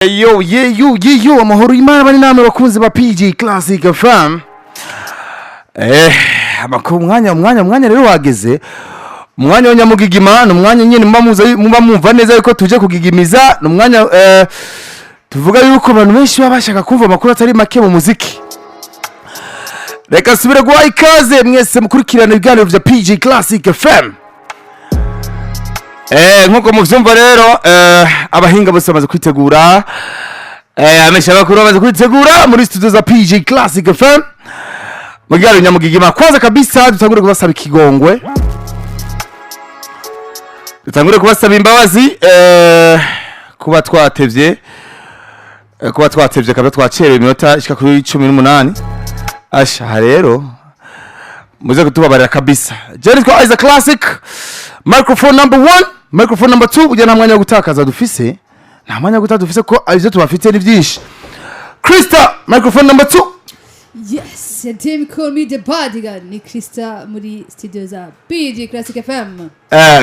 Yo, ye, yo, ye, yo, amahoro y'Imana bari namwe bakunzi ba PG Classic FM. Amakuru, umwanya rero wageze. Umwanya wa nyamugigima ni umwanya nyine muba muza muba mwumva neza yuko tuje kugigimiza. Ni umwanya tuvuga yuko abantu benshi baba bashaka kumva amakuru atari make mu muziki. Reka subire guha ikaze mwese mukurikirana ibiganiro vya PG Classic FM. Nkuko muvyumva rero, abahinga bose bamaze kwitegura, amesha bakuru bamaze kwitegura muri studio za PG Classic FM mu kiganiro nyamugigima. Kwanza kabisa dutangure kubasaba ikigongwe, dutangure kubasaba imbabazi kuba twatevye, kabisa twacerewe iminota ishika kuri 18. Asha rero muze kutubabarira kabisa. Je nitwa Isaac Classic, microphone number one, microphone number two. Burya nta mwanya wo gutakaza dufise, nta mwanya wo gutakaza dufise ko ivyo tubafite ni byinshi. Krista, microphone number two. Yes, team call me the bodyguard. Ni Krista muri studio za BG Classic FM.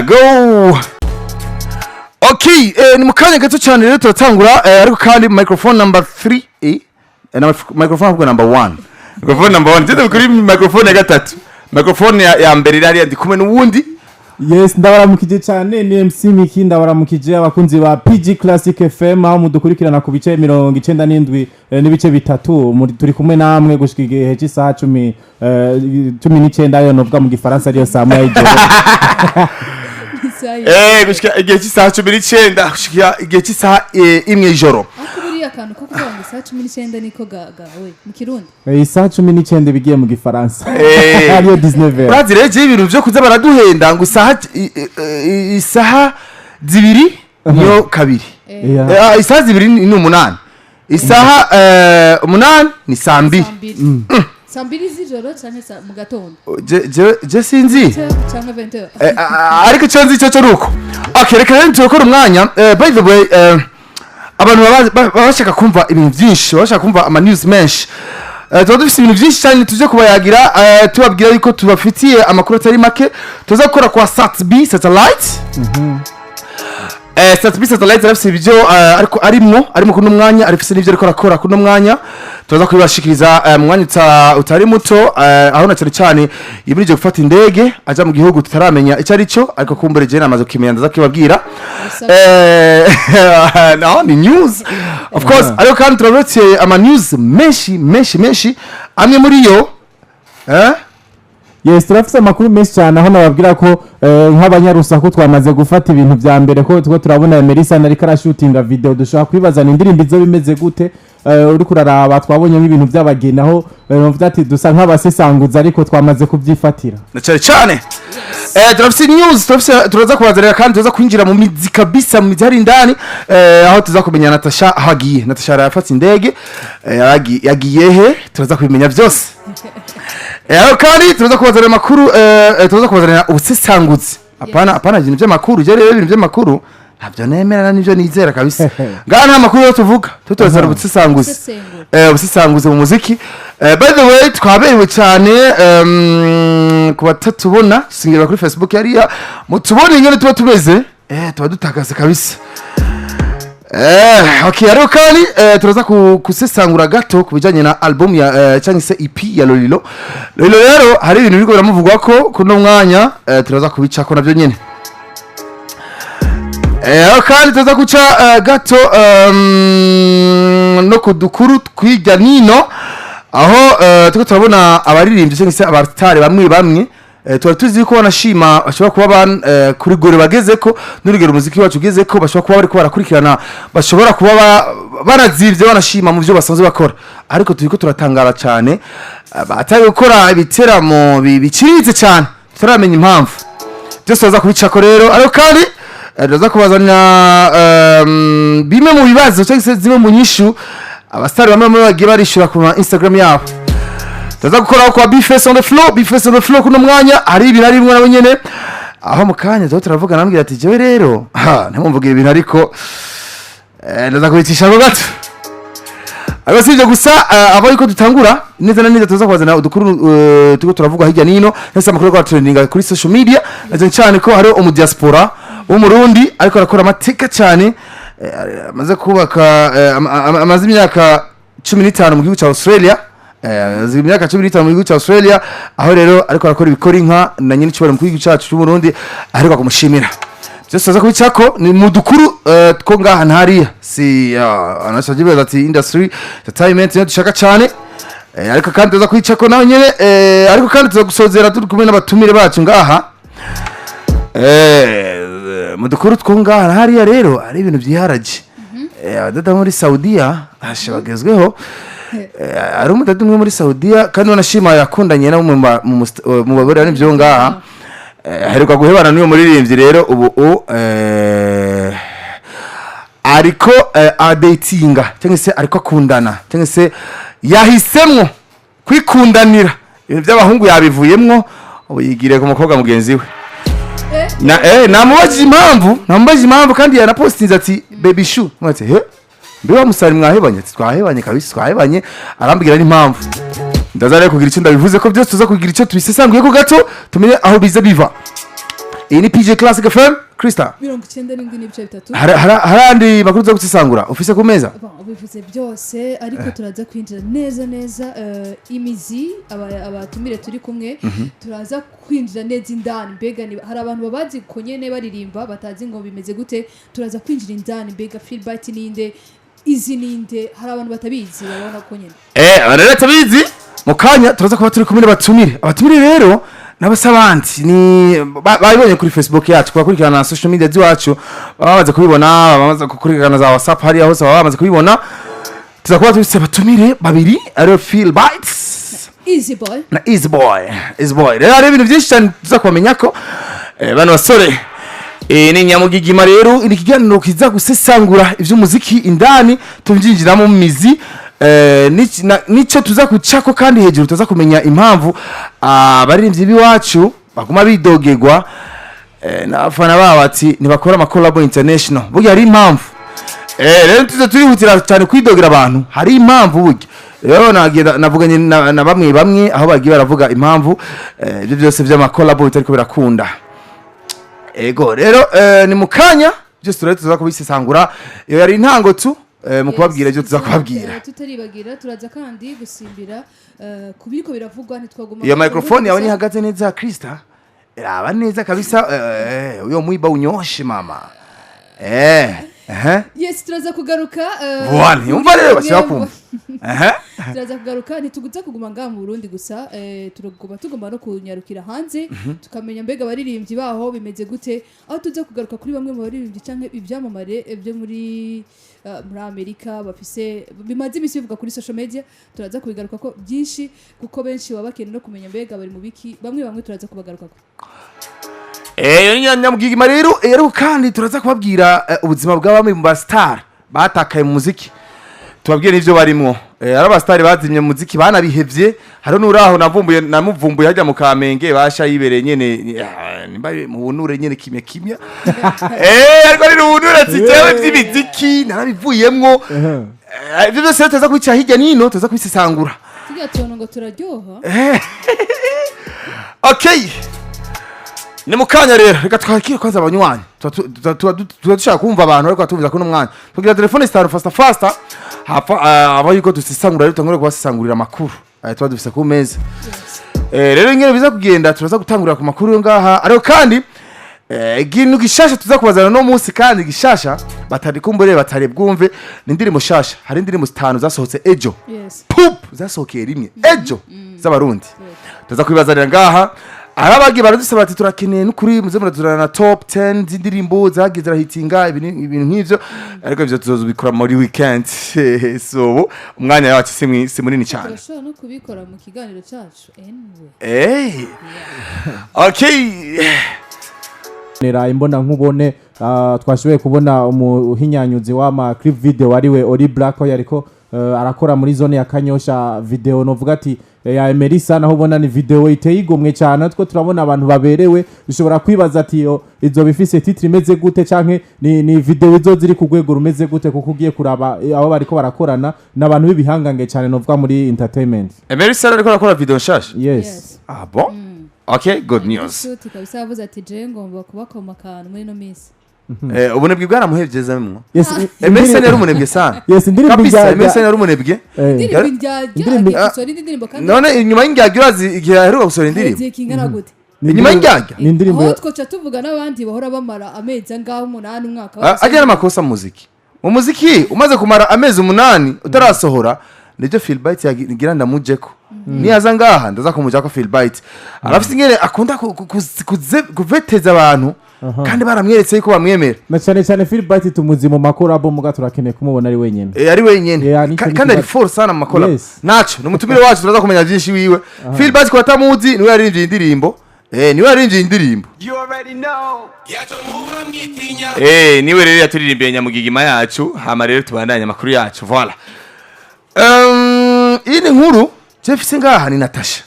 Go, okay. Ni mu kanya gato cyane rero turatangura, ariko kandi microphone number 3, na microphone ahubwo number 1, microphone number 1, tugeze kuri microphone ya gatatu. Microphone ya mbere iri hariya, ndi kumwe n'uwundi. Yes, ndabaramukije cyane, ni MC Miki. Ndabaramukije abakunzi ba PG Classic FM aho mudukurikirana ku bice 97 n'ibice bitatu. Turi kumwe namwe gushika igihe cy'isaha 19, ayo novuga mu gifaransa ariyo saa moya y'ijoro. Isaha. Gushika igihe cy'isaha 19, gushika igihe cy'isaha 1 y'ijoro. Ariko buriya akantu ko kuvuga ngo isaha 19 niko gawe mu Kirundi. Isaha 19 bigiye mu gifaransa ariyo 19. Urazi rero jewe ibintu vyo kuza baraduhenda ngo isaha isaha 2 niyo kabiri. Isaha 2 ni 8, isaha 8 ni saa 2. Saa mbiri, saa mbiri z'ijoro canke mu gatondo? Je sinzi. Canke 20. Ariko icyo nzi cyo ni uko, okay, reka rero turakora umwanya. By the way, abantu baba bashaka kumva ibintu byinshi, baba bashaka kumva ama news menshi. Tuba dufite ibintu byinshi cyane tuje kubayagira, tubabwira yuko tubafitiye amakuru atari make. Tuza gukora kwa Sat B Satellite. Sat B Satellite arafise ibyo, ariko arimwo kuno mwanya, arafise n'ibyo ariko arakora kuno mwanya. Tuza kubibashikiriza mu mwanya utari muto, aho na cyane cyane yimirije gufata indege aja mu gihugu tutaramenya icyo ari cyo, ariko kumbure je namaze kukimenya, ndaza kubibabwira. No, ni news of course, ariko kandi turabetse ama news menshi menshi menshi, amwe muri yo Yes, turafise amakuru menshi cyane aho nababwira ko nk'abanyarusaku twamaze gufata ibintu vya mbere ko tuko turabona Melissa ariko arashutinga video. Dushobora kwibazana indirimbo izo bimeze gute. Uriko uraraba twabonye nk'ibintu by'abageni aho novuga ati dusa nk'abasesanguza ariko twamaze kubyifatira. Na cyane cyane turafise news, turafise, turaza kubazanira kandi tuza kwinjira mu mizi kabisa, mu mizi hari indani, aho tuza kumenya Natasha aho agiye. Natasha arafata indege, yagiye he? Turaza kubimenya byose. Aho kandi turaza kubazanira amakuru, turaza kubazanira ubusesanguzi. Apana, apana ibintu by'amakuru. Je rero ibintu by'amakuru ntabyo nemera n'ibyo nizera kabisa. Ngaha nta makuru yo tuvuga, turazana ubusesanguzi. Gusesengura. Ubusesanguzi mu muziki. By the way, twaberewe cyane ku batatubona, singira kuri Facebook hariya mutubone ingene tuba tumeze, tuba dutakaze kabisa. Okay, ariko kandi turaza kusesangura gato ku bijyanye na album ya cyangwa se EP ya Lolilo. Lolilo rero hari ibintu biriko biramuvugwa ko kuno mwanya, turaza kubicako navyo nyene. Aho kandi tuza guca gato no ku dukuru tw'ijya nino, aho turiko turabona abaririmbyi cyangwa se abasitari bamwe bamwe, tuba tuzi ko banashima bashobora kuba kuri gore bagezeko n'urugero umuziki wacu ugezeko, bashobora kuba bariko barakurikirana, bashobora kuba barazivye banashima mu byo basanzwe bakora, ariko turiko turatangara cyane, batari gukora ibiteramo biciriritse cyane, tutaramenya impamvu. Byose baza kubicako rero, ariko kandi turaza kubazanira bimwe mu bibazo cyangwa se zimwe mu nyishu abasitari bamwe bamwe bagiye barishura ku ma Instagram yabo. Tuza gukoraho kwa B-Face on the floor. B-Face on the floor kuno mwanya hari ibintu arimwo nabo nyene, aho mu kanya tuba turavugana, ambwira ati jewe rero ha ntimumvugire ibintu, ariko ndaza kubicisha ko gato. Ariko si ibyo gusa, abo yuko dutangura neza na neza, tuza kubazana udukuru turiko turavuga hirya nino ndetse amakuru ariko aratrendinga kuri social media, na cyane cyane ko hari umudiaspora w'umurundi ariko arakora amateka cyane. Amaze kubaka, amaze imyaka 15 mu gihugu cya Australia. Amaze imyaka 15 mu gihugu cya Australia, aho rero ariko arakora ibikora inka na nyine cyubahiro mu gihugu cyacu cy'u Burundi aheruka kumushimira. Byose tuza kubicako ni mu dukuru two ngaha ntariya si anashaje ati industry entertainment niyo dushaka cyane. Ariko kandi tuza kwicako naho nyene, ariko kandi tuza gusozera turi kumwe n'abatumire bacu ngaha. Mu dukuru two ngaha hariya rero ari ibintu byiharaje. Abadada muri Saudiya hashe bagezweho. Hari umudada umwe muri Saudiya kandi wanashima yakundanye na umwe mu bagore n'ibyo ngaha. Aheruka guhebana n'uyu muririmbyi rero ubu ariko adetinga cyangwa se ariko akundana cyangwa se yahisemwo kwikundanira ibintu by'abahungu, yabivuyemwo, ubu yigiriye ku mukobwa mugenzi we. Na namubajije impamvu kandi yanapostinze ati "Baby shu", mwati he mbe wa musari mwahebanye? Ati "Twahebanye kabisa, twahebanye." Arambwira n'impamvu. Ndaza rero kugira icyo ndabivuze ko byose tuza kugira icyo tubisesanguye ko gato, tumenye aho biza biva. Iyi ni PJ Classic FM, Krista. 97.3. Hari andi makuru tuza gusesangura ufise ku meza? Bon, bivuze byose, ariko turaza kwinjira neza neza imizi abatumire turi kumwe, turaza kwinjira neza indani. Mbega hari abantu babazi ko nyene baririmba batazi ngo bimeze gute. Turaza kwinjira indani, mbega Philbyte ninde, izi ninde? Hari abantu batabizi babona ko nyene. Abantu rero tabizi, mu kanya turaza kuba turi kumwe n'abatumire. Abatumire rero n'abasabandi ni babibonye kuri Facebook yacu, kubakurikirana na social media ziwacu baba bamaze kubibona, bamaze gukurikirana za WhatsApp hariya hose baba bamaze kubibona. Tuza kuba tufise abatumire babiri, ariyo Phil Bites Easy Boy na Easy Boy. Easy Boy rero hari ibintu byinshi cyane tuza kubamenya ko bano basore. Ni Nyamugigima rero, ni ikiganiro kiza gusesangura ivy'umuziki indani, tubyinjiramo mu mizi, nico tuza kucako, kandi hejuru tuza kumenya impamvu abaririmbyi b'iwacu baguma bidogerwa n'abafana babo ati ntibakora amakolabo international. Burya hari impamvu. Rero tuza turihutira cyane kwidogera abantu, hari impamvu burya. Rero nagenda navuganye na bamwe bamwe aho bagiye baravuga impamvu ibyo byose by'amakolabo bitariko birakunda. Ego rero, ni mu kanya byose turari tuza kubisesangura. Iyo yari intango tu mu kubabwira ibyo tuza kubabwira. Tutaribagira, turaza kandi gusimbira ku biriko biravugwa, ntitwaguma Iyo ku microphone yawe gusa. nihagaze neza, Krista, raba neza kabisa. Uyo mwiba unyoshe mama. Yes, turaza kugaruka Voilà, yumva rero bashaka bimwe kumva. Ehe. Turaza kugaruka, ntituguza kuguma ngaha mu Burundi gusa, turaguma tugomba no kunyarukira hanze tukamenya mbega abaririmbyi baho bimeze gute, aho tuza kugaruka kuri bamwe mu baririmbyi canke ivyamamare byo muri Amerika bafise bimaze imisi bivuga kuri social media. Turaza kubigaruka ko byinshi, kuko benshi baba bakeneye no kumenya mbega bari mu biki. Bamwe bamwe turaza kubagarukako. Iyo ni Nyamugigima rero. Ariko kandi turaza kubabwira ubuzima bwa bamwe mu ba star batakaye mu muziki, tubabwire n'ivyo barimwo. Ari aba star bazimye mu muziki banabihevye. Hari n'uraho navumbuye, namuvumbuye hajya mu Kamenge basha yibereye nyene, nimba mu bunure nyene kimya kimya. Ariko ari ubunure ati jewe vy'imiziki narabivuyemwo. Ivyo byose rero tuza kubica hirya nino, tuza kubisesangura. Tujya tubona ngo turaryoha. Okay, ni mu kanya rero. Reka twakire kwanza abanywanyi. Tuba dushaka kumva abantu, ariko batumviza kuno mwanya tugira telefone zitanu fasta fasta hapfa aba yuko dusesangura rero, tutangure kubasesangurira amakuru tuba dufise ku meza. Rero ingene biza kugenda, turaza gutangurira ku makuru yo ngaha, ariko kandi ikintu gishasha tuza kubazana no munsi, kandi gishasha batari kumbure batari bwumve, ni indirimbo shasha. Hari indirimbo zitanu zasohotse ejo. Pup, zasohokeye rimwe ejo z'Abarundi, tuza kwibazanira ngaha. Hari abagiye baradusaba ati turakeneye n'ukuri muze muraduzana na top 10 z'indirimbo zagiye zirahitinga ibintu nk'ivyo, ariko ivyo tuzobikora muri weekend, so ubu umwanya wacu si munini cyane. Turashobora no kubikora mu kiganiro cyacu anyway. Okay. Nera imbona nkubone, twashoboye kubona umuhinyanyuzi w'ama clip video ariwe Ori Black, aho yariko arakora muri zone ya Kanyosha video novuga ati ya Emerisa, naho ubona ni video iteye igomwe cyane, two turabona abantu baberewe. Ushobora kwibaza ati yo izo bifise titre imeze gute, canke ni video izo ziri ku rwego rumeze gute, kuko ugiye kuraba abo bariko barakorana n'abantu b'ibihangange cyane novuga muri entertainment. Emerson ariko arakora video nshasha? Yes. Yes. Ah bon, okay, good news. Shoot kabisa, yavuze ati je ngomba kubakoma akantu muri ino minsi. Ubunebwe bwaramuhevyezamwo. Yes, Emerson yari umunebwe sana. Yes, indirimbo Kabisa. Indyarya. Emerson yari umunebwe. Indirimbo Indyarya, agiye gusohora indi ndirimbo kandi. None inyuma y'Indyarya, urazi igihe aheruka gusohora indirimbo? Igihe kingana gute? Ni Inyuma y'Indyarya? Ni indirimbo Aho twoca tuvuga n'abandi bahora bamara amezi angahe, 8, umwaka, Ah, agira n'amakosa mu muziki. Mu muziki umaze kumara amezi 8 utarasohora, nibyo Philbyte yagira. Ndamujeko niyaza ngaha, ndaza kumujako. Philbyte arafise ingene akunda kuveteza abantu kandi baramweretse yuko bamwemera. Na cyane cyane Philbyte tumuzi mu makorabo, muga turakeneye kumubona ari wenyine. Ari wenyene. Yeah, nicyo Kandi ari nikibazo. fort sana mu makolabo. Naco ni umutumire wacu, turaza kumenya byinshi wiwe. Philbyte, ku batamuzi, niwe yaririmbye iyi ndirimbo. Niwe yaririmbye iyi ndirimbo. You already know. Niwe rero yaturirimbiye nyamugigima yacu. Hama rero tubandanye amakuru yacu, voilà. Iyi ni nkuru jefise ngaha, ni Natasha.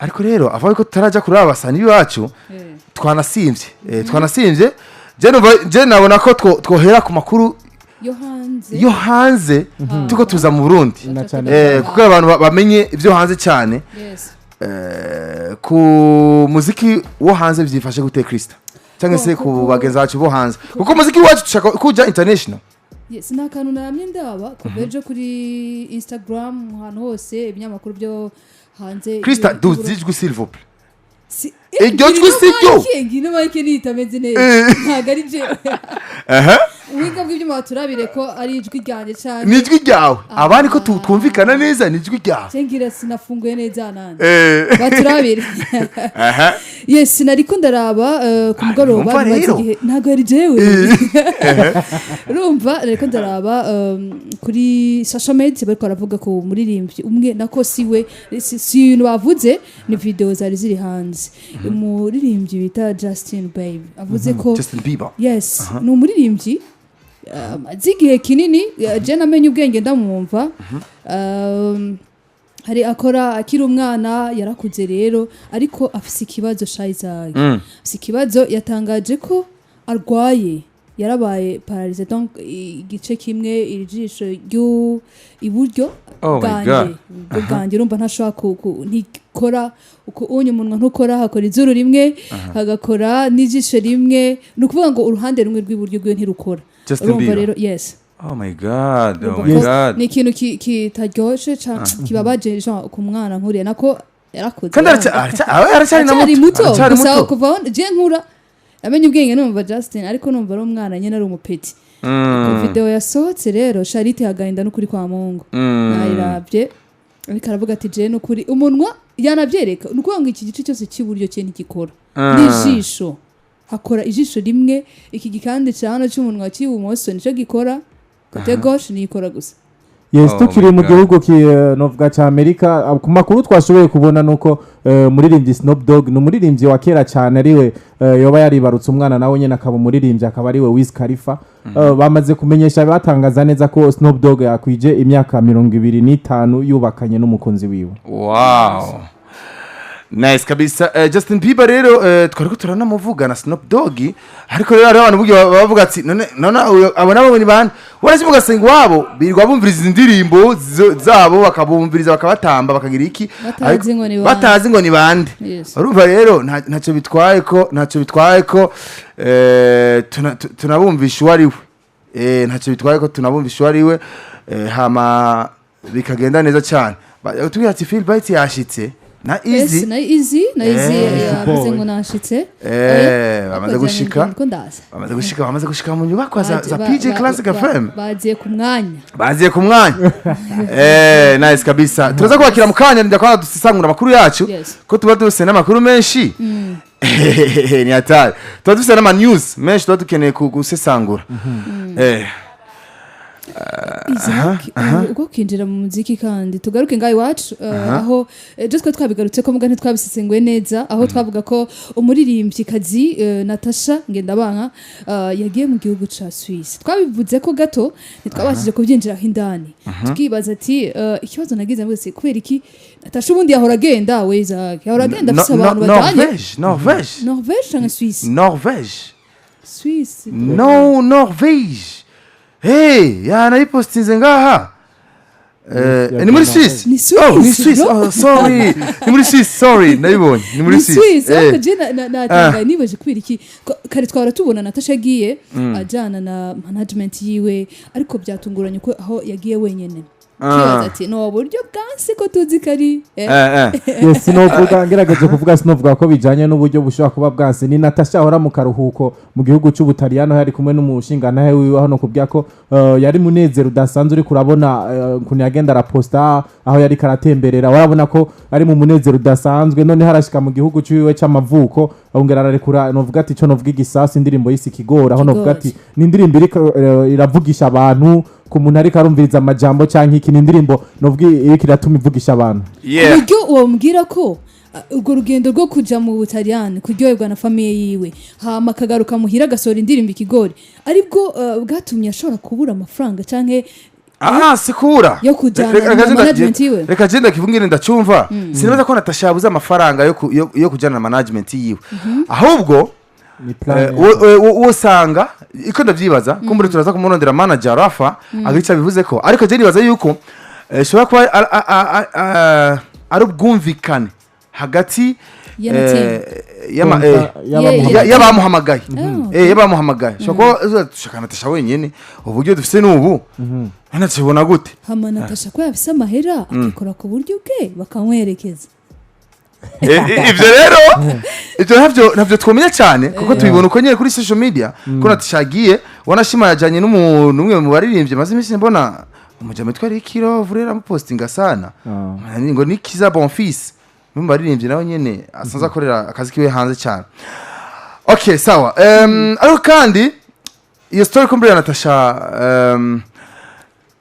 Ariko rero avuga ko tutaraja kuri aba basani b'iwacu. Twanasimvye. Je nabona ko twohera ku makuru yo hanze. Yo hanze, tuko tuza mu Burundi. Na cyane Kuko abantu bamenye ibyo hanze cyane. Ku muziki wo hanze byifashe gute, Krista, cyangwa se ku bagenzi bacu bo hanze? Kuko umuziki wacu dushaka kuja international. Yes, ni akantu naramye ndaba kuva ejo kuri Instagram, ahantu hose, ibinyamakuru byo hanze. Krista, duzi ijwi, s'il vous plaît. Iryo Iryo jwi si ryo. Ngino mike nitameze neza, ntabwo ari jewe. Ubuhinga bw'ibyuma turabire ko ari ijwi ryanjye cyane. Ni ijwi ryawe, abandi ko twumvikana neza, ni ijwi ryawe. Cengira sinafunguye neza nande. Baturabire. Yes, nariko ndaraba ku mugoroba. Numva Bimaze rero. igihe, ntabwo ari jewe. Urumva, nariko ndaraba kuri social media, bariko baravuga ku muririmbyi umwe, nako siwe, si ibintu bavuze, ni video zari ziri hanze. Umuririmbyi bita Justin Baby avuze ko Justin Bieber. Yes, ni umuririmbyi amaze igihe kinini. Je namenye ubwenge ndamwumva. Hari akora akiri umwana, yarakuze rero, ariko afise ikibazo. Shayizagi afise ikibazo, yatangaje ko arwaye, yarabaye paralysé, donc igice kimwe, iri jisho ryu iburyo Oh my bwanjye, God. iburyo bwanjye, urumva ntashobora ntikora uko unye umunwa ntukora, hakora izuru rimwe, hagakora n'ijisho rimwe. Ni ukuvuga ngo uruhande rumwe rw'iburyo rwiwe ntirukora. Justin Urumva Bieber. rero, yes. Oh my God, oh Urumva my ko God. ni ikintu kitaryoshe kibabaje genre ku mwana nkuriya, nako yarakuze. Kandi aracyari na Aracyari muto. Aracyari Gusa muto. kuva aho je nkura namenye ubwenge numva Justin, ariko numva ari umwana nyine, ari umupeti. Ku video yasohotse rero, Charite agahinda n'ukuri kwa Mungu. Nayiravye, ariko aravuga ati je n'ukuri umunwa yanabyereka, ni ukuvuga ngo iki gice cyose cy'iburyo cye ntigikora, n'ijisho hakora ijisho rimwe, iki gikandi cya hano cy'umunwa cy'ibumoso nicyo gikora, côté gauche niyikora gusa. Yes. Oh Tukiri my mu God. gihugu novuga ca Amerika, ku makuru twashoboye kubona nuko umuririmbyi Snoop Dogg, ni umuririmbyi wa kera cyane, ariwe yoba yaribarutse umwana nawe nyene akaba umuririmbyi, akaba ariwe Wiz Khalifa. Bamaze kumenyesha, batangaza neza ko Snoop Dogg yakwije imyaka 25 yubakanye n'umukunzi wiwe. Wow, nice kabisa. Justin Bieber rero, twariko turanamuvuga na Snoop Dogg, ariko rero hariho abantu bugiye bavuga ati none abo nabo ni bande? Uretse ugasanga iwabo birirwa bumviriza izi ndirimbo zabo, bakabumviriza, bakabatamba, bakagira iki. Batazi ngo ni bande. Batazi ngo ni bande. Urumva rero ntacyo bitwaye ko tunabumvisha uwo ari we. Ntacyo bitwaye ko tunabumvisha uwo ari we, hama bikagenda neza cyane. Tubwira ati Phil Bites yashitse na Yes, Easy. Na Easy, na Easy yavuze Boy. ngo nashitse. Bamaze gushika. Ko ndaza. Bamaze gushika mu nyubakwa za PJ Classic FM. Bagiye ku mwanya. Baziye ku mwanya. Nice kabisa, turaza kwakira mu kanya, ndakwana kwana dusangura amakuru yacu. Ko tuba dufise n'amakuru menshi, ni hatari, tuba dufise n'ama news menshi tuba dukeneye gusesangura. Isaac, ubwo kwinjira mu muziki kandi tugaruke ngaho iwacu, aho ejo twe twabigarutse ko muga ntitwabisesenguye neza, aho twavuga ko umuririmbyikazi Natasha Ngendabanka yagiye mu gihugu ca Suisse. Twabivuze ko gato, ntitwabashije kubyinjiraho indani. Tukibaza ati ikibazo nagize mwese, kubera iki Natasha ubundi yahora agenda, we Isaac, yahora agenda afise abantu bajanye. Norvège, Norvège. Norvège canke Suisse? Norvège. Suisse. No, Norvège. Hey, yanayipostinze ngaha. Ni muri Suisse. Ni Suisse, Oh, ni Suisse. bro. Oh, sorry, ni muri Suisse, sorry, nabibonye ni muri Ni Suisse. Suisse. Ariko je natangaye, nibaje kubera iki kare twahora tubona Natasha agiye ajana na management yiwe, ariko byatunguranye ko aho yagiye wenyene. Kibaza ati no buryo bwansi ko tuzi kari Yes, sinovuga, ngerageje kuvuga, sinovuga ko bijanye n'uburyo bushobora kuba bwanse. Ni Natasha ahora mu karuhuko mu gihugu c'Ubutaliyano, yari kumwe n'umushingantahe wiwe hano kubwira ko yari munezero udasanzwe. Uriko urabona ukuntu yagenda araposta aho yari karatemberera, warabona ko ari mu munezero udasanzwe. Noneho arashika mu gihugu ciwe c'amavuko, ongera ararekura, novuga ati ico novuga igisasu, indirimbo yise Ikigora, aho novuga ati ni indirimbo iriko iravugisha abantu. Ku muntu ariko arumviriza amajambo canke iki, ni indirimbo novuga iriko iratuma ivugisha abantu. Uburyo wambwira ko urwo rugendo rwo kuja mu Butaliyani kuryoherwa na famille yiwe, hama akagaruka muhira agasohora indirimbo Ikigori, aribwo bwatumye ashobora kubura amafaranga canke Aha sikura yo kujana Reka na management yiwe. Reka je ndakivungire, ndacumva. Sinibaza ko Natasha yabuze amafaranga yo kujana na management yiwe, ahubwo ni plan uwo usanga iko ndavyibaza kumbure turaza kumurondera manager Rafa agica bivuze ko, ariko je nibaza yuko ishobora kuba ari ubwumvikane hagati Ya na team. Y'abamuhamagaye. Oh. Y'abamuhamagaye, shobora kuba dushaka Natasha wenyene, uburyo dufise n'ubu nana gute. Hama Natasha ko yafise amahera, akikora ku buryo bwe bakamwerekeza. Ivyo rero ivyo ntavyo twomenya cyane, kuko tubibona uko nyene kuri social media ko Natasha yagiye, wanashima yajanye n'umuntu umwe mu baririmbyi maze iminsi mbona, umujama witwa Rikiro Vurera, amupostinga sana. Ngo ni Kiza Bonfils, umwe mu baririmbyi nawe nyene asanzwe akorera akazi kiwe hanze cyane. Okay, sawa. Ariko kandi iyo story kumbure ya Natasha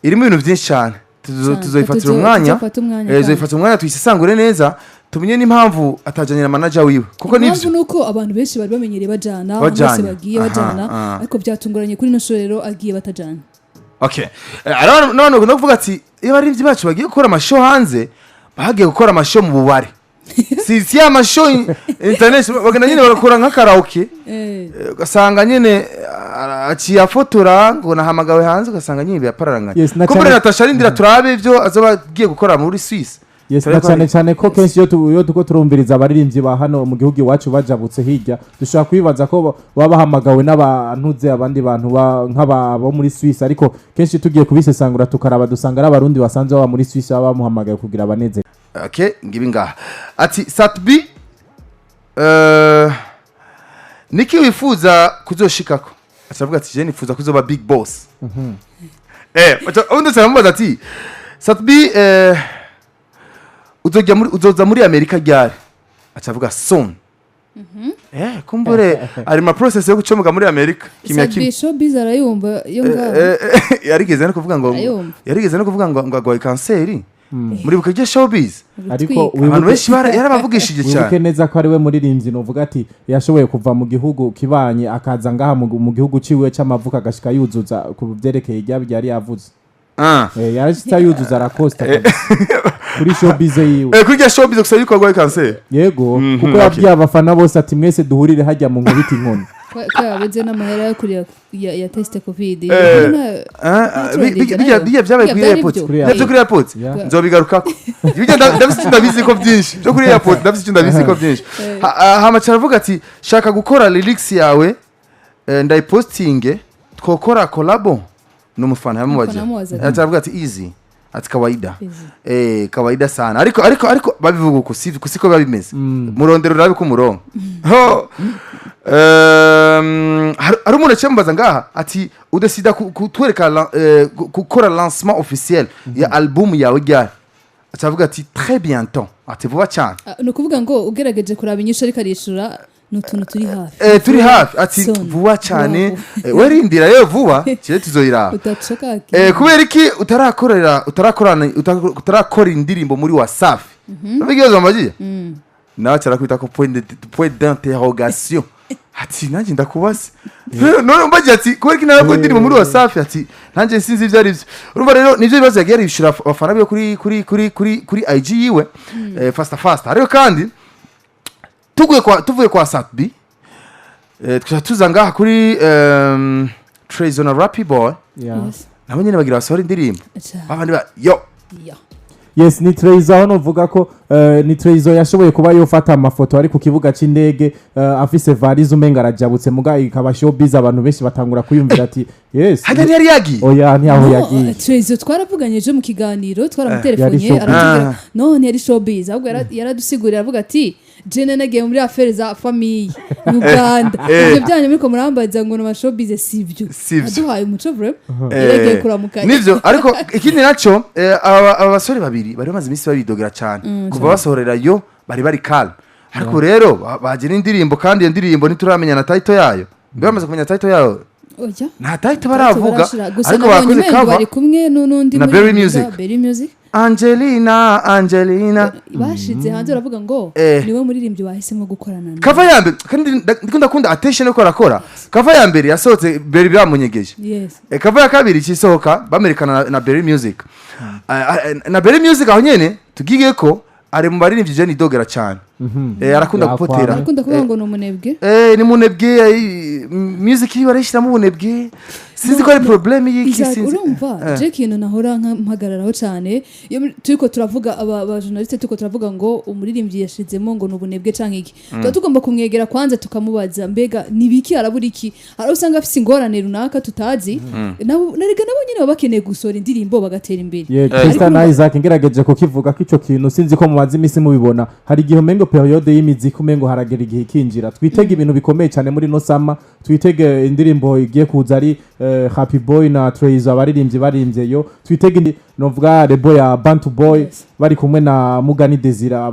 irimo ibintu byinshi cyane. Cyane. Tuzoyifatira umwanya. Tuzofata umwanya kandi. Tuzoyifatira umwanya tuyisesangure neza, tumenye n'impamvu atajanye na manager wiwe, kuko Impamvu nivyo ni uko abantu benshi bari bamenyereye bajana ahantu Bajana. hose bagiye bajana, ariko byatunguranye kuri ino shuro rero agiye batajana. Okay. Arabana none no kuvuga ati iyo abaririmbyi bacu bagiye gukora amashow hanze, bagiye gukora amashow mu bubare, si ya mashow international, bagenda nyine barakora nka karaoke. Ugasanga nyine aciye afotora ngo nahamagawe hanze, ugasanga nyine birapararanganye. Yes, na Kumbure Natasha arindira turabe ibyo azoba agiye gukora muri Suisse. Yes, na Turebe ko cyane cyane ko kenshi iyo tuko turumviriza abaririmbyi ba hano mu gihugu iwacu bajabutse hirya, dushobora kwibaza ko baba bahamagawe n'abantuze abandi bantu nk'aba bo muri Suisse, ariko kenshi tugiye kubisesangura tukaraba, dusanga ari Abarundi basanzwe baba muri Suisse baba bamuhamagaye kugira abanezere. Okay, ngibi ngaha ati Sat-B, niki wifuza kuzoshikako? Acavuga ati je nifuza kuzoba big boss. Undi aramubaza ati Sat-B, uzojya muri, uzoza muri Amerika ryari? Acavuga soon. Kumbure ari ma process yo gucomoka muri Amerika kimya kimya. Sat-B showbiz arayumva yo ngaho. Yarigeze no kuvuga ngo Ayumva. yarigeze no kuvuga ngo agwaye kanseri muri buke rya showbiz. Ariko Gutwika. Abantu benshi yarabavugishije wibuke cyane. neza ko ari we muririmbyi nuvuga ati yashoboye kuva mu gihugu kibanye akaza ngaha mu gihugu ciwe c'amavuko, agashika yuzuza ku byerekeye irya yari yavuze. Yarashitse yuzuza arakosta kabisa kuri showbiz yiwe. Kuri rya showbiz gusa yuko agwaye kanseri. Yego, kuko yabwiye abafana bose ati mwese duhurire hajya mu nkubita inkoni. Ko yabuze n'amahera yo kurira ya test covid. Ah, Ntaco nayo. Bijya byabaye Bijya kuri byari airport. byo. Kuri Bijya byo kuri airport. Nzobigarukako. Bijya ndafise icyo ndabizi ko byinshi byo kuri airport, ndafise icyo ndabizi ko byinshi. Hama aravuga ati shaka gukora lyrics yawe, ndayipostinge, twokora collabo. N'umufana yamubaje. Umufana yamubazaga. Aravuga ati easy, ati kawaida. Easy. Kawaida sana, ariko babivuga uko si siko biba bimeze. Murondero urabe ko umurongo ho. Hari umuntu aciye amubaza ngaha ati udesida kutwereka gukora lancement officiel ya album yawe ryari? Acavuga ati très bientôt, ati vuba cyane. Ah, ni ukuvuga ngo ugerageje kuraba inyishu ariko arishura, ni utuntu turi hafi. Turi hafi, ati Soon. vuba cyane. Vuba. Werindira rero vuba kire tuzoyiraba. Utacoka. Kubera iki utarakorera utarakorana utarakora indirimbo muri Wasafi? Urumva ikibazo bambagiye nawe, carakwita ko point d'interrogation, ati nanjye ndakubaze none. Mbagiye ati kubera iki narakora indirimbo muri Wasafi? Ati nanjye sinzi ibyo ari byo. Urumva rero nivyo bibazo yagiye arishura abafana biwe kuri IG yiwe. Fasta fasta, ariko kandi tuguye kwa tuvuye kwa Sat-B, tukaca tuza ngaha kuri Trayzo na Rappy Boy. Yeah. Yes. Nabo nyene bagira basohora indirimbo. Aca. Babandi ba yo Ya. Yes, ni Treyzo, aho novuga ko ni Treyzo yashoboye kuba yofata amafoto ari ku kibuga c'indege, afise valise, umenga arajabutse, muga ikaba showbiz, abantu benshi batangura kwiyumvira ati yes. Hajya ntiyari yagiye? Oya, ntiyaho No, yagiye. Treyzo twaravuganye ejo mu kiganiro, Yari twaramutelefoniye, showbiz. aratubwira. Ah. No, ntiyari showbiz, ahubwo yaradusigurira, avuga ati: "Jene nagiye muri affaires za famille Uganda. Ibyo byanyu muriko murambaza ngo ni showbiz, sivyo." Sivyo. Aduhaye umuco vraiment, yaragiye kuramukanya. Nivyo, ariko ikindi naco, aba basore babiri bari bamaze iminsi babidogera cyane kuva basohorera yo bari calme, ariko rero bagira indirimbo, kandi iyo ndirimbo ntituramenya na title yayo. Mbe bamaze kumenya title yayo? Oya. Nta title baravuga. Barashira. Gusa Ariko nabonye bakoze umengo cover bari kumwe n'undi na muri Berry Music. Berry Music. Angelina, Angelina. Bashize hanze baravuga ngo niwe muririmbyi bahisemo gukorana nawe. Cover ya mbere, kandi ndiko ndakunda attention yuko arakora cover ya mbere yasohotse Berry bamunyegeje. Cover ya kabiri ikisohoka bamerekana na Berry Music. Na Berry Music aho nyene tugige ko ari mu baririmbyi je nidogera cyane. Arakunda Yakwama. gupotera. Arakunda kuvuga ngo ni umunebwe. Ni munebwe, music yiwe arayishyiramo ubunebwe, sinzi ko ari problème y'iki. Isaac, Sinzi. Urumva, je ikintu nahora mpagararaho cyane iyo turiko turavuga, aba journaliste turiko turavuga ngo umuririmbyi yashizemo ngo ni ubunebwe canke iki, tuba tugomba kumwegera kwanza tukamubaza: mbega ni biki, arabura iki? Hari aho usanga afise ingorane runaka tutazi, nabo narega nabo nyene baba bakeneye gusohora indirimbo bagatera imbere. Ye, Christian na Isaac, ngerageje kukivuga ko ico kintu, sinzi ko mumaze iminsi mubibona, hari igihe umengo période y'imiziki, umengo haragera igihe ikinjira. Twitege ibintu bikomeye cyane muri no summer, twitege indirimbo igiye kuza ari Happy Boy na Treyzo, abaririmbyi baririmbye yo, twitege novuga label ya Bantu Boy bari kumwe na Mugani Desira,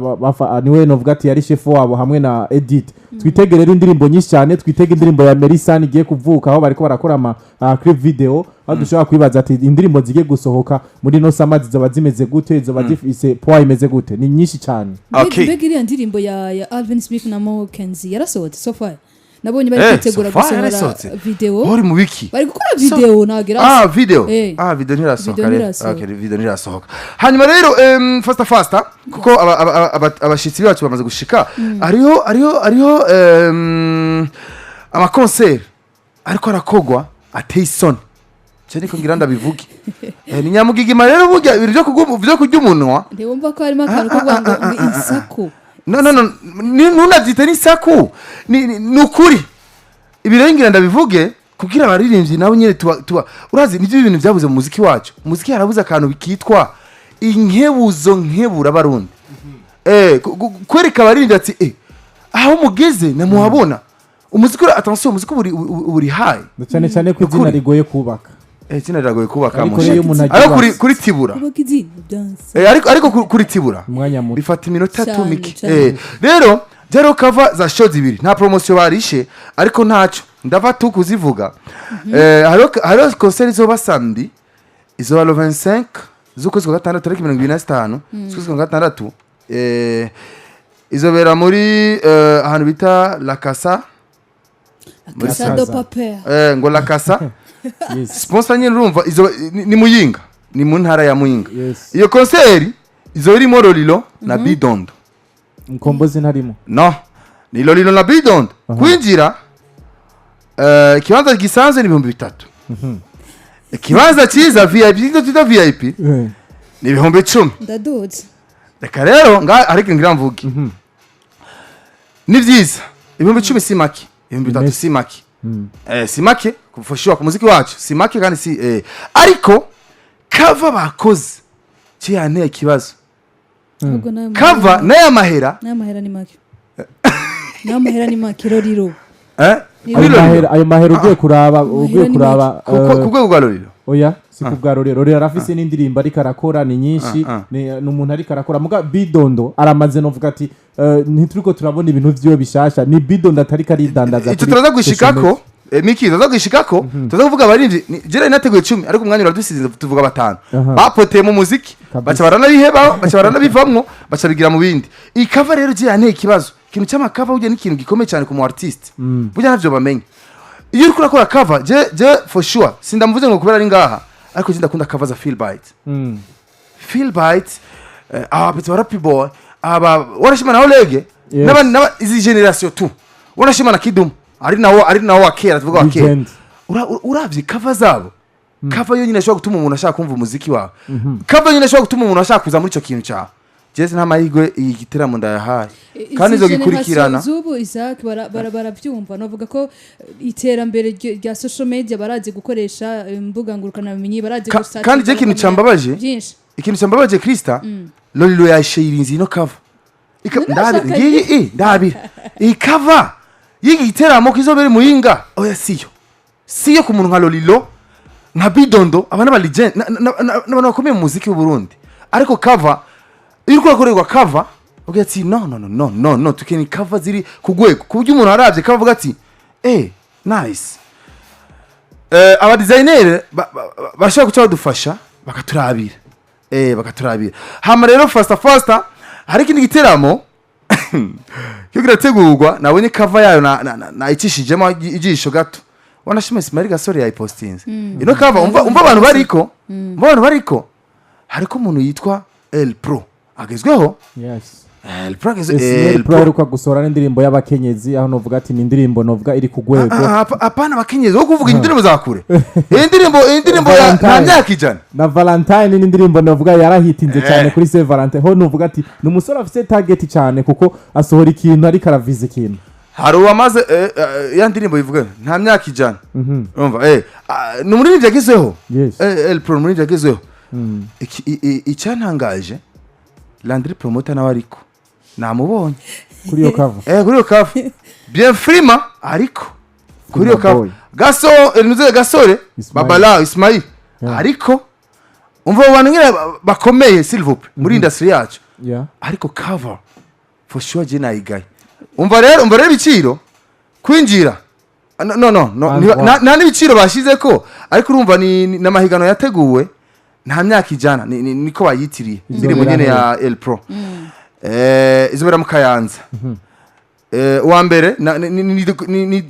niwe novuga ati yari chef wabo hamwe na Edith. Twitege rero indirimbo nyinshi cyane, twitege indirimbo ya Merisan igiye kuvuka, aho bariko barakora ama clip video, aho dushobora kwibaza ati indirimbo zigiye gusohoka muri no summer zizoba zimeze gute, zizoba zifise poids imeze gute? Ni nyinshi cyane. Mbega iriya ndirimbo ya Alvin Smith na Mo Kenzie yarasohotse so far? Nabonye bari kwitegura So far gusohora yarasohotse. video. Uri mu biki? Bari gukora video, ntabwo Ah, video. Ah, video ntirasohoka. Video Rero ntirasohoka. Okay, video ntirasohoka. Hanyuma rero fasta fasta, kuko abashitsi bacu bamaze gushika, hariho amakonseri ariko arakogwa ateye isoni cyo, niko ngira ndabivuge. Ni nyamugigima rero, burya ibintu byo kurya umunwa. Ntiwumva ko harimo akantu ko kuvuga ngo ni insaku? No, no, no, ntunabyite n'isaku, ni ukuri. Ibi rero ngira ndabivuge kugira abaririmbyi nabo nyine tuba urazi nibyo ibintu byabuze mu muziki wacu. Umuziki harabuze akantu kitwa inkebuzo, nkebura abarundi, kwereka abaririmbyi ati aho mugeze namuhabona umuziki attention, umuziki uri high. Cyane cyane ko izina Ukuri. rigoye kubaka. Izina riragoye kubaka. Ariko Mushi. rero iyo umuntu Ariko kuri aryubatse kuri tibura Kubaka izina byanse. Ariko kuri tibura umwanya muto. Bifata iminota Cyane, tumike. cyane. Rero byariho cover za show zibiri, nta promotion barishe, ariko ntaco ndava tu kuzivuga. Hariho concert izoba samedi, izoba le 25 z'ukwezi kwa gatandatu, tariki 25 z'ukwezi kwa gatandatu. Izobera muri ahantu bita La Casa. Casa do Papel. Ngo La Casa. Sponsor nyine urumva izo ni Muyinga, ni mu ntara ya Muyinga. Iyo concert izo irimo Lolilo na Bidondo. Mkombozi ntarimo? No, ni Lolilo na Bidondo. Kwinjira, ikibanza gisanzwe ni 3000, ikibanza cyiza VIP, icyo twita VIP, ni 10,000. Ndaduze. Reka rero nga ariko ngira mvuge, ni byiza, 10,000 si make, 3000 si make. Si make for sure, ku muziki wacu si make, kandi si ariko cover bakoze cyanteye ikibazo. Ahubwo nayo Cover n'aya mahera. N'ayo mahera ni make, n'ayo mahera ni make, Roriro. Kuri Ayo Lolilo. mahera, ayo mahera ugiye kuraba, ugiye ni kuraba Ku rwego rwa Lolilo. Oya, si ku bwa Rorero. Rorero arafise n'indirimbo ariko arakora, ni nyinshi. Ni umuntu ariko arakora, muga Bidondo aramaze, novuga ati ntituriko turabona ibintu vyiwe bishasha, ni Bidondo atariko aridandaza Icyo kuri turaza social gushikako media. Miki, turaza gushikako, turaza kuvuga abaririmbyi. Jera nateguye 10, ariko umwanya uradusize, tuvuga batanu bapoteye mu muziki. Baca baranabiheba, baca baranabivamwo, baca bigira mu bindi. Iyi cover rero je yanteye ikibazo. Ikintu cy'ama cover burya ni ikintu gikomeye cyane ku mu artiste, burya ntavyo bamenya. Iyo uriko urakora cover, je for sure sindamuvuze ngo kubera ari ngaha, ariko je ndakunda cover za Philbyte. Philbyte, aba petit ba Boy, aba warashima na Olege n'aba izi generation tu, warashima na Kidum, ari nawo wa kera, tuvuga wa kera. Legend. Uravye cover zabo. Cover yonyine ashobora gutuma umuntu ashaka kumva umuziki wawe. Cover yonyine ashobora gutuma umuntu ashaka kuza muri ico kintu cyawe. Jese nta mahirwe iyi giteramo ndayahaye kandi Izi izo gikurikirana. generation z'ubu, Isaac, barabyumva. Navuga ko iterambere rya social media, barazi gukoresha imbuga ngurukanabumenyi, barazi gusearchinga, Kandi je ikintu bakamenya cambabaje, byinshi. ikintu cyambabaje, Krista, Lolilo yashayirinze ino cover. None Ndabira bashaka ngiyi ndabira iyi cover y'iki giteramo kizobera Muyinga. Oya, siyo ku muntu nka Lolilo, nka Bidondo, aba n'aba legend n'abantu bakomeye mu muziki w'u Burundi. Ariko cover iyo uriko urakorerwa cover, ugira ati: "No, no, no, no, no, no." Tukeneye cover ziri ku rwego, ku buryo umuntu arabye cover avuga ati: "Eh, nice." Aba designer bashobora guca badufasha bakaturabira. Hama rero fasta fasta, hari ikindi giteramo cyo kirategurwa, nabonye cover yayo nayicishijemo ijisho gato. Wanashima Ismail Gasore yayipostinze ino cover. Umva abantu bariko, umva abantu bariko, hariko umuntu yitwa El Pro agezweho. Yes. El Pro agezwe. Ismail El Pro aheruka gusohora n'indirimbo y'abakenyezi, aho novuga ati ni indirimbo novuga iri ku rwego. Ah, ah, apana abakenyezi, wo kuvuga indirimbo za kure. Iyi ndirimbo ya nta Valentine. myaka 100. Na Valentine ni indirimbo novuga yarahitinze cyane kuri Saint Valentin. Ho novuga ati ni umusore afite target cyane, kuko asohora ikintu ariko araviza ikintu. Hari uwamaze ya ndirimbo ivuga nta myaka 100. Urumva ni umuririmbyi agezweho. Yes. El Pro ni umuririmbyi agezweho. Icyantangaje, Landry Promoter nawe ariko namubonye Kuri iyo cover. Kuri iyo cover, Bien Frima ariko kuri iyo Frima cover. Boy. Gaso nuze Gasore. Ismail. Babala Ismail. Yeah. Ariko umva abo bantu nyine bakomeye, s'il vous plaît, muri industry yacu. Ariko cover for sure je nayigaye. Umva rero ibiciro kwinjira. Ah, no, no, no, no. And one. Nta n'ibiciro bashize ko, ariko urumva ni n'amahiganwa yateguwe nta myaka 100, niko bayitiriye indirimbo nyene ya El Pro. Izobera mu Kayanza. Uwa mbere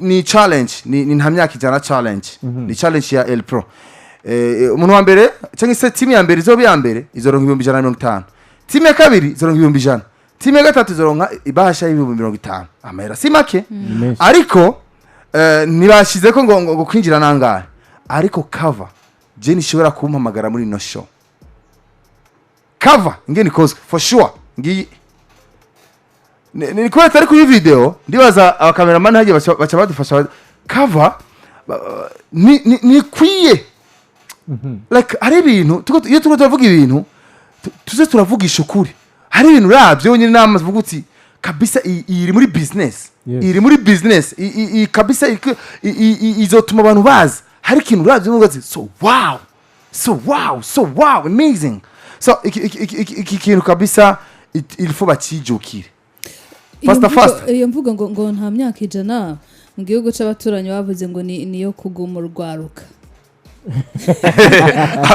ni challenge, ni nta myaka 100 challenge, ni challenge ya El Pro. Umuntu wa mbere cyangwa se timu ya mbere izoba iya mbere izoronka 150,000, timu ya kabiri izoronka 100,000, timu ya gatatu izoronka ibahasha y'50,000. Amahera si make. Menshi. Ariko ntibashize ko ngo kwinjira nangahe. Ariko cover je nishobora kumpamagara muri ino show, cover ingene ikozwe, for sure ngiyi ni kubera atari kuri video. Ndibaza abakameramani hagiye baca badufasha. Cover ni kwiye, like hari ibintu iyo turiko turavuga ibintu, tuze turavugisha ukuri. Hari ibintu uravye wenyine n'amazi uvuga uti: "Kabisa iyi iri muri business." Iri muri business. Iyi kabisa izotuma abantu baza. Hari ikintu uravye uvuga ati: "So wow, so wow, so wow, amazing." So iki kintu kabisa il faut bakijukire. Iyo Faster, faster. Iyo mvugo ngo nta myaka 100, mu gihugu c'abaturanyi bavuze ngo ni niyo kuguma urwaruka.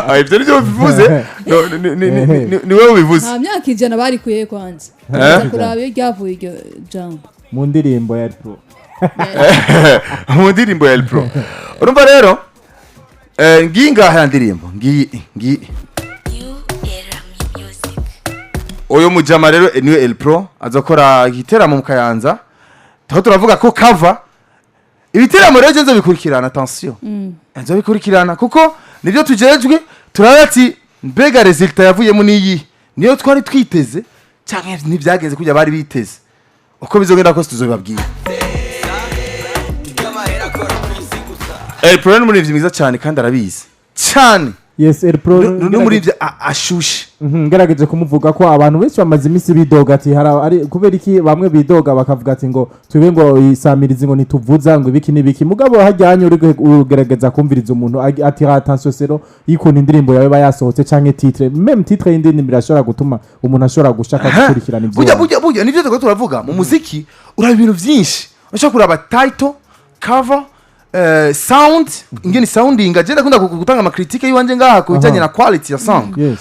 Ah, ibyo nibyo bivuze. No, ni wowe ubivuze. Nta myaka 100 barikuye kwanza. Uza kuraba iyo ryavuye iryo jambo. Mu ndirimbo ya Pro. Mu ndirimbo ya El Pro. Urumva rero, ngiyi ngaha ya ndirimbo, ngiyi ngiyi. New Era Music. Uyu mujama rero niwe El Pro, azakora igiteramo mu Kayanza. Aho turavuga ko cover ibiteramo rero nzo bikurikirana, attention, nzo bikurikirana kuko nibyo tujejwe. Turaba ati: "Mbega résultat yavuyemo niyi niyo twari twiteze cyangwa ntibyagenze kujya bari biteze?" Uko bizogenda kose tuzobibabwira. El Pro ni umuririmbyi mwiza cyane kandi arabizi cyane. Yes, El Pro. Ni umuririmbyi ashushe. Ngerageje kumuvuga ko abantu benshi bamaze iminsi bidoga ati hari ari kubera iki, bamwe bidoga bakavuga ati ngo twebwe ngo isamirizi ngo ntituvuza ngo ibiki n'ibiki. Mugabo hajyanye uri ugerageza kumviriza umuntu ati attention sero y'ukuntu indirimbo yawe iba yasohotse canke titre, même titre y'indirimbo irashobora gutuma umuntu ashobora gushaka gukurikirana ibyo. Burya nibyo turiko turavuga mu muziki. Uraba ibintu byinshi, ushobora kuraba title, cover, sound, ingene sounding. Agenda akunda gutanga ama critique yiwanje ngaha ku bijyanye na quality ya song.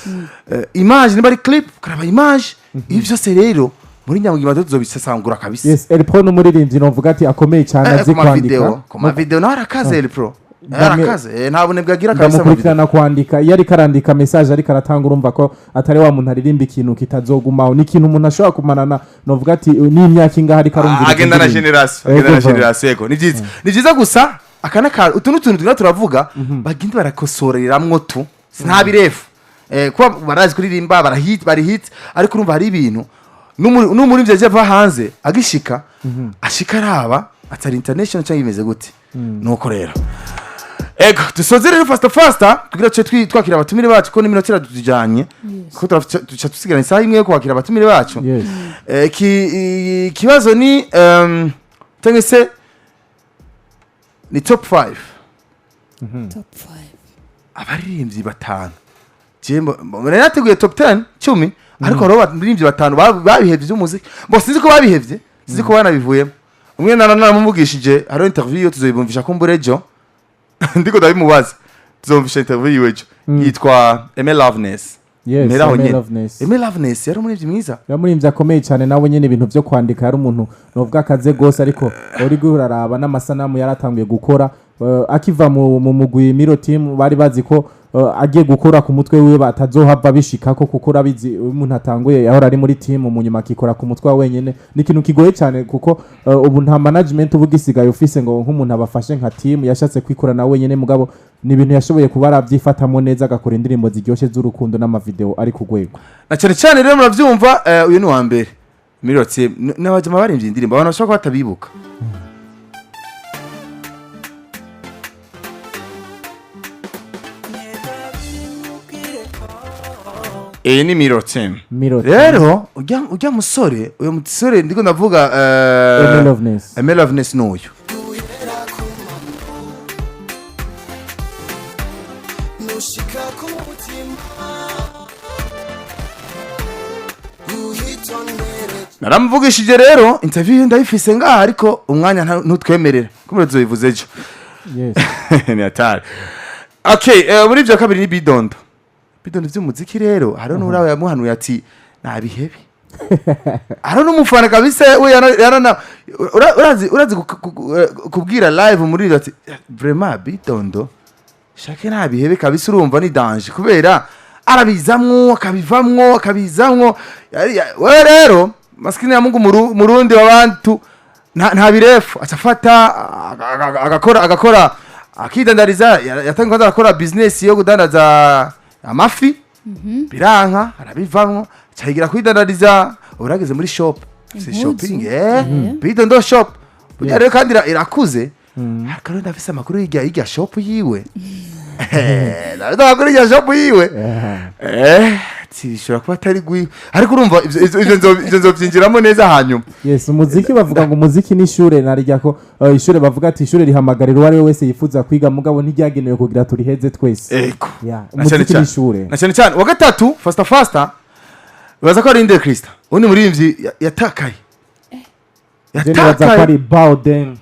Image, niba ari clip ukaraba image. Ibi byose rero muri Nyamugigima tuzobisesangura kabisa. Yes, El Pro n'umuririmbyi novuga ati akomeye cyane, azi ku ma video kwandika. Ku ma video nawe arakaze El Pro. Arakaze, nta bunebwe agira kabisa mu video. Ndamukurikirana kwandika, iyo ariko arandika message ariko aratanga, urumva ko atari wa muntu aririmba ikintu kitazogumaho. Ni ikintu umuntu ashobora kumarana novuga ati n'imyaka ingahe ariko arumviriza Agenda na indirimbo. generation, agenda na Ego, generation. Yego, ni byiza. Ni byiza gusa. Aka n'akantu, utu n'utuntu tugenda turavuga, bagenda barakosoreramwo tu nta birefu. Kuba barazi kuririmba, barahit, bari hit, ariko urumva hari ibintu n'umuririmbyi aje ava hanze agishika, ashika araba atari international cyangwa bimeze gute. Nuko rero, ego, dusoze rero fasta fasta kugira tuce twakira abatumire bacu, ko n'iminota iratujanye, kuko tuca dusigarana isaha imwe yo kwakira abatumire bacu. Ikibazo ni cyangwa se ni top 5. Top 5. Abaririmbyi batanu. Je nari nateguye top 10, 10, ariko hariho abaririmbyi batanu babihevye by'umuziki. Bo sinzi ko babihevye, sinzi ko banabivuyemo. Umwe naramuvugishije, hariho interview yiwe tuzoyibumvisha kumbura ejo, ndiko ndabimubaza, tuzumvisha interview yiwe ejo. Yitwa Aime Loveness. Mpera aho Aime nyene. Loveness. Aime Loveness yari umuririmbyi mwiza. Yamuririmbyi akomeye cyane nawe nyine, ibintu byo kwandika yari umuntu novuga akaze gose, ariko uri uraraba n'amasanamu yaratanguye gukora akiva mu mugwi Miro Team, bari bazi ko agiye gukora ku mutwe wiwe batazohava bishikako, kuko urabizi iyo umuntu atanguye yahora ari muri team, mu nyuma akikora ku mutwe wa wenyene, ni ikintu kigoye cyane, kuko ubu nta management uba ugisigaye ufise ngo nk'umuntu abafashe nka team. Yashatse kwikora na wenyene, mugabo ni ibintu yashoboye kuba arabyifatamo neza, agakora indirimbo ziryoshye z'urukundo n'amavideo ari ku rwego. Na cyane cyane rero murabyumva, uyu ni uwa mbere Miro Team n'abajama baririmbye indirimbo abantu bashobora kuba batabibuka. Iyi ni Miro Team. Miro Team. Rero ujya musore, uyu musore ndiko ndavuga, Aime Loveness. Aime Loveness n'uyu. Naramuvugishije rero, interview ye ndayifise ngaha, ariko umwanya ntutwemerera, kumbe tuzoyivuze ejo. Ni hatari. Okay, muri ibyo kabiri ni Bidondo. Bidondo by'umuziki rero, hariho n'urawe yamuhanuye ati nabihebe. Hariho n'umufana kabisa we yarana urazi kubwira live muri ati vraiment Bidondo shake nabihebe kabisa, urumva ni danger kubera arabizamwo akabivamwo akabizamwo. We rero maskini ya Mungu, murundi w'abantu nta birefu aca afata agakora akidandariza. Yatangiye kwanza arakora business yo kudandaza amafi, biranka arabivamwo, aca yigira kwidandariza, ubu urageze muri shop si Impuzu. shopping, Bidondo shop. Burya rero kandi irakuze, ariko rero ndafise amakuru y'irya shop yiwe. Ndafise amakuru y'irya shop yiwe. Ati bishobora kuba atari gwiwe, ariko urumva ivyo nzovyinjiramo neza hanyuma. Yes, umuziki bavuga ngo umuziki ni ishure, narijya ko ishure bavuga ati ishure rihamagarira uwo ari we wese yifuza kwiga, mugabo ntiryagenewe kugira turiheze twese. Ego. Yeah, Na cyane umuziki ni cyane. ishure. Na cyane cyane wa gatatu, fasta fasta, baza ko ari Inde Krista, undi muririmbyi yatakaye. Je nibaza ko ari Bowden.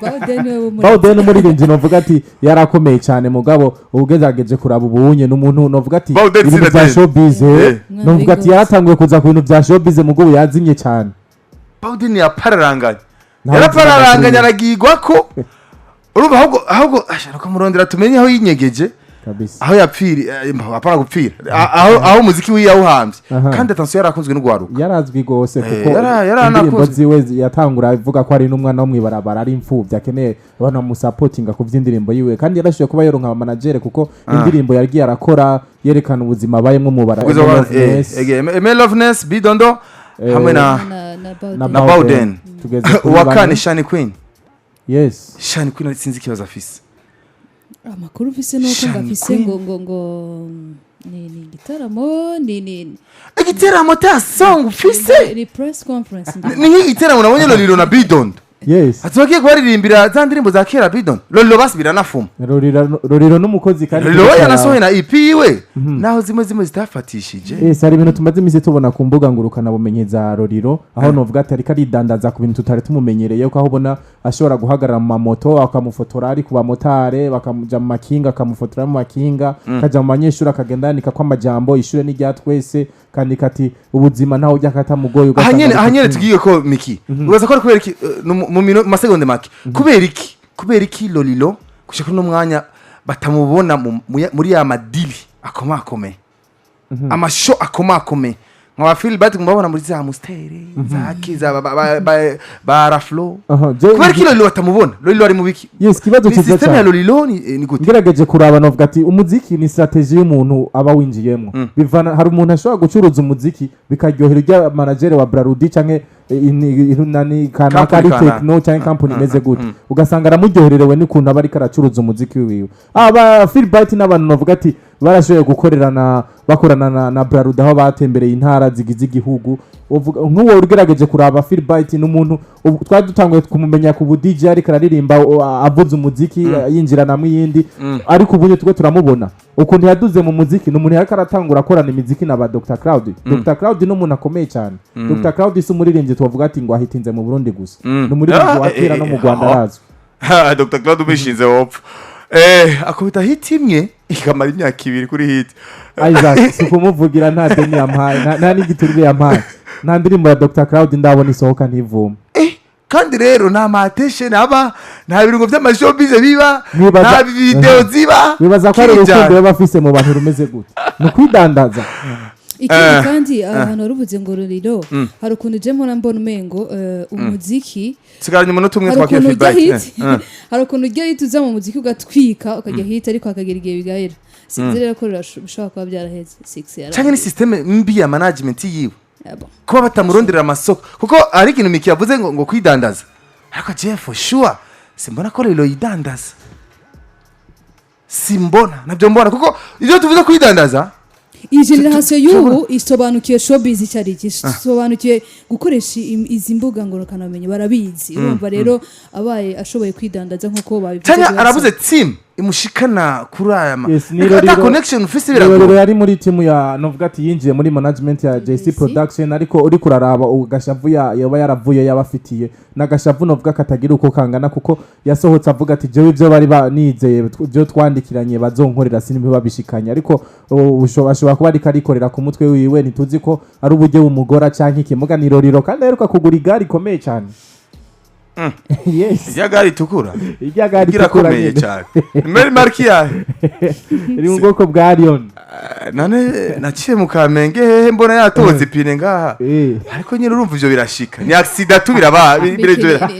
Bawden we wo muri Bowden umuririmbyi novuga ati yarakomeye cyane, mugabo ugerageje kuraba ubunye n'umuntu novuga ati Bowden ibintu bya Sinadeni. showbiz, novuga ati Mwana yaratanguye kuza ku bintu bya showbiz, mugabo yazimye cyane. Bawden yapararanganye. Nta Yarapararanganye, buzima. aragigwa ko urumva ahubwo ashaka kumurondera tumenye aho yinyegeje, Kabisa. aho yapfiri, apana gupfira, aho umuziki wiwe yawuhambye. Aha. Kandi attention, yarakunzwe n'ugwaruka. Yarazwi rwose kuko yaranakunzwe. indirimbo ziwe yatangura avuga ko ari n'umwana wo mw'ibarabara, ari imfubyi akeneye abantu bamusapotinga ku vy'indirimbo yiwe, kandi yarashoboye kuba yoronka abamanagere kuko indirimbo yagiye arakora yerekana ubuzima abayemwo mu bara. Kugeza Aime Loveness, Bidondo hamwe na na Bawden. Na na Bowden. Tugeze kuri Uwa bane. kane, Shani Queen. Shani Queen sinzi ikibazo afise. Amakuru mfise nuko ngo Shani afise Queen. ngo ni igitaramo ni Igiteramo ta song ufise. Ni press conference. Ni nk'igiteramo nabonye Lolilo na Bidondo. Ati bagiye kubaririmbira za ndirimbo za kera Bidondo. Lolilo basi biranafuma. Ruriro n'umukozi kandi Lolilo we yanasohoye na EP yiwe naho zimwe zimwe zitafatishije. Yes, hari ibintu tumaze iminsi tubona ku mbuga ngurukanabumenyi za Roriro, aho novuga ati ariko aridandaza ku bintu tutari tumumenyereye, ko aho ubona ashobora guhagarara mu mamoto akamufotora ari ku bamotare, bakamuja mu makinga akamufotora mu makinga, akaja mu banyeshuri akagenda yandika ko amajambo ishure ni rya twese, kandika ati ubuzima ntawe ujya katamugoye. Aha nyene, aha nyene tugiye ko Miki ubaza ko ari kubera iki, no mu masegonde make, kubera iki Lolilo gushika uno mwanya batamubona muri ya madili akomakomeye, amasho akomakomeye Nka Philbert mubabona muri za Musteri, za Kiza, ba Raflo. Aha, Kubera ko Lolilo batamubona, Lolilo ari mu biki? Yes, ikibazo Ni cyiza system ya cyane. Lolilo ni gute? Ngerageje kuraba, novuga ati umuziki ni strategy y'umuntu aba winjiyemo. Bivana, hari umuntu ashobora gucuruza umuziki bikaryohera ujya manager wa Brarudi canke nani kanaka Company ari kanaka. techno canke company imeze gute, ugasanga aramuryohererewe n'ukuntu aba ariko aracuruza umuziki wiwe. Aba Philbright n'abantu novuga ati barashoboye gukorerana, bakorana na Brarudi, aho batembereye intara zigize igihugu. Uvuga nk'uwo ugerageje kuraba, Philbright ni umuntu ubu twari dutanguye kumumenya ku bu DJ, ariko araririmba, avuza umuziki, yinjiranamo iyindi, ariko ubu twe turamubona ukuntu yaduze mu muziki. Ni umuntu yariko aratangura akorana imiziki na ba Dr Cloud. Dr Cloud ni umuntu akomeye cyane. Dr Cloud si umuririmbyi twavuga ati ngo ahitinze mu Burundi gusa, ni umuririmbyi Ah, wa kera, no mu Rwanda arazwi. Ha, Dr Claude ubishinze wopfa, akubita hit imwe ikamara imyaka 2 kuri hit. Isaac, si ukumuvugira, nta deni yampaye, nta n'igiturire yampaye. Nta ndirimbo ya Dr Cloud ndabona isohoka ntivuma. Kandi rero nta matesheni aba, nta birungo by'amashowbiz biba, nta video ziba. Wibaza ko ari Kiri urukundo cyane. yaba afise mu bantu rumeze gute? Ni ukwidandaza. Ikindi kandi, ahantu waruvuze ngo Ruriro, hari ukuntu je mpora mbona umengo umuziki Sigaranye umunota umwe, hari twakira ukuntu ujya feedback. hit, hari ukuntu ujya hit, uza mu muziki ugatwika, ukajya hit, ariko hakagera igihe bigahera. Sinzi rero ko bishobora kuba byaraheze six yari. Canke ni system mbi ya management yiwe, Ah, bon. kuba batamuronderera amasoko, kuko hari ikintu Miki yavuze ngo kwidandaza, ariko je for sure simbona ko Lilo yidandaza, simbona nabyo mbona, kuko ibyo tuvuze kwidandaza. Iyi generation y'ubu isobanukiwe showbiz icyo ari cyo, isobanukiwe gukoresha izi mbuga ngurukanabumenyi, barabizi. Urumva rero abaye ashoboye kwidandaza nk'uko babivuze Cyangwa byose. arabuze team imushikana kuri aya ma Yes, ni Reka ata Roriro- connection ufise Roriro biragoye. yari muri timu ya, novuga ati yinjiye muri management ya JC JC. Production, ariko uri kuraraba ugashavu yaba yaravuye yabafitiye n'agashavu novuga katagira uko kangana, kuko yasohotse avuga ati jewe ibyo bari banizeye, ibyo twandikiranye bazonkorera sinimbi babishikanye. Ariko ashobora kuba ariko arikorera ku mutwe wiwe, ntituzi ko ari uburyo bumugora canke ikimuga. Ni Roriro kandi aheruka kugura igare ikomeye cyane. Yes. Irya gare itukura. Irya gare itukura Irakomeye nyene. cyane. Mary marki yahe? Iri mu bwoko bwa Lion. None naciye mu Kamenge hehe mbona yatobotse ipine ngaha? Ariko nyine urumva ivyo birashika, ni accident tu, biraba Miki,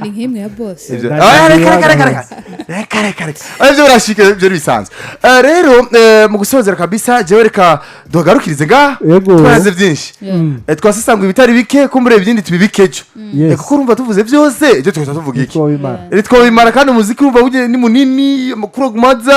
ni nk'imwe ya boss. Ivyo Ah, reka reka reka reka reka reka reka. Ah, ivyo birashika, ivyo bisanzwe. Rero mu gusozera kabisa, jewe reka duhagarukirize ngaha. Yego. Twaraze byinshi. Twasesangura ibitari bike, kumbure ibindi tubibike ejo. Kuko urumva tuvuze byose, ejo tugaca tuvuga iki? Twobimara. Twobimara, kandi umuziki urumva ni munini, amakuru agumaza.